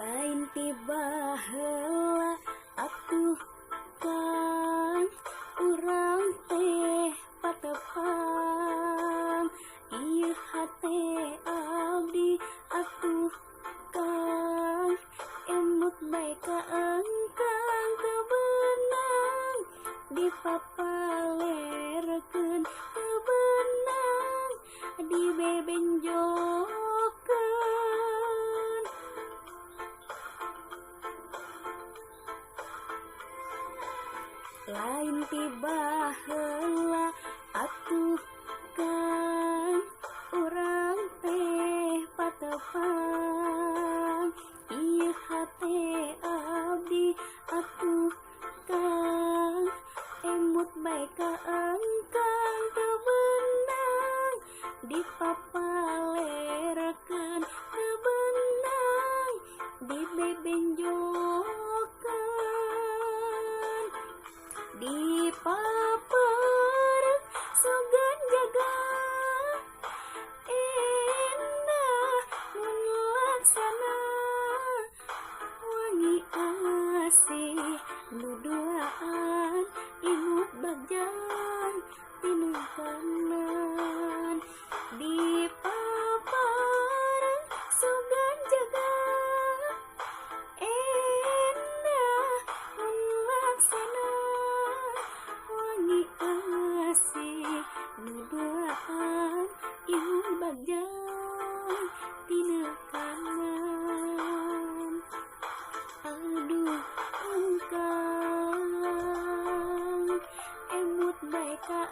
Lain tiba heula atuh kan urang teh patepang, ieu hate abdi atuh kang emut bae ka engkang teu beunang dipapalerkeun, teu beunang dibebenjokeun. Lain tiba heula atuh kan urang teh patepang, ieu hate abdi atuh kang emut bae ka engkang teu beunang dipapalerkeun, teu beunang dibebenjokeun. Dipapar sugan jaga endah mun laksana, wangi asih nu duaan imut bagjan tinungkanan. Dipapar sugan jaga endah mun laksana, wangi asih nu duaan imut bagjan tinekanan. Aduh engkang emut bae ka